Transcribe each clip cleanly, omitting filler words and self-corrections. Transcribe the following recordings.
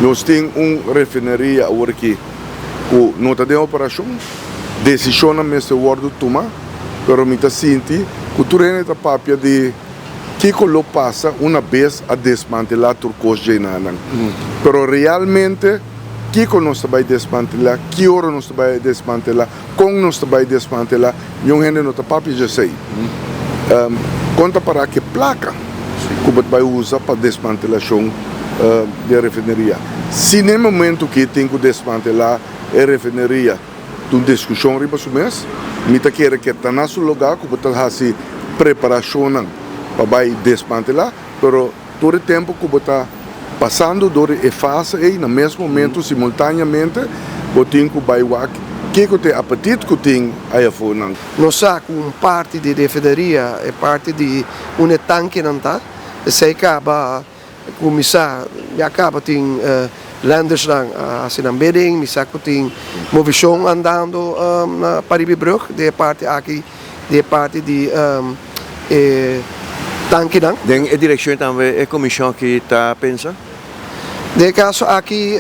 Nos tin un refineria awor aki ku no ta den operashon. Desishonnan mester wòrdu tuma, pero mi ta sinti ku tur hende ta papia di kiko lo pasa una bes a desmantelá tur kos djenanan. Pero realmente kiko nos ta bai desmantelá, ki ora nos ta bai desmantelá, kon nos ta bai desmantelá, niun hende no ta papia djesei. Kon ta pará ku e plaka ku bo ta bai usa pa desmantelashon di e refineria? Si na e momentu ki tin ku desmantelá e refineria ta un diskushon riba su mes, mi ta kere ku e ta na su lugá ku bo ta hasi preparashonnan pa bai desmantelá, pero Tur e tempu ku bo ta pasando dor di e fase ei, na mes momentu, simultaneamente, bo tin ku bai wak kiko ta e apetit ku tin ayafó nan. Nos sa ku un parti di refineria, e parti di unda e tankinan ta, esei kaba kuminsá, ya kaba tin lendersnan a hasi nan bidding, mi sa ku tin movishon andando na Paribibrug den e parti aki. Di e parti di e tankinan. Den e direkshon tambe e komishon aki ta pensa? Den e kaso aki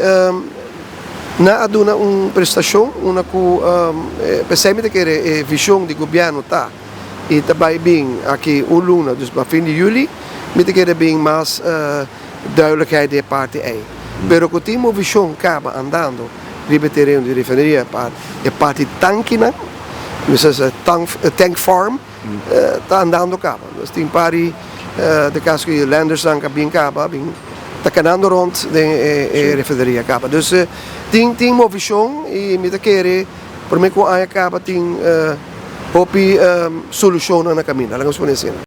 nan a duna un prestashon unda ku p'esei mi ta kere e vishon di gobièrnu ta i ta bai bin aki un luna, dus pa fin di yüli mi ta kere bin mas duidelijkheid di e parti ei. Pero ku tin movishon kaba andando riba e tereno di refineria pa e parti tankinan. Mester sa tank farm ta andando kaba. Nos tin pari de kas ku landersnan ka bin kaba, bin ta kanando rond den e refineria kaba. Dus tin tin movishon i mi ta kere prome ku aña kaba tin hopi solushonnan na kaminda. Laga nos pone asina.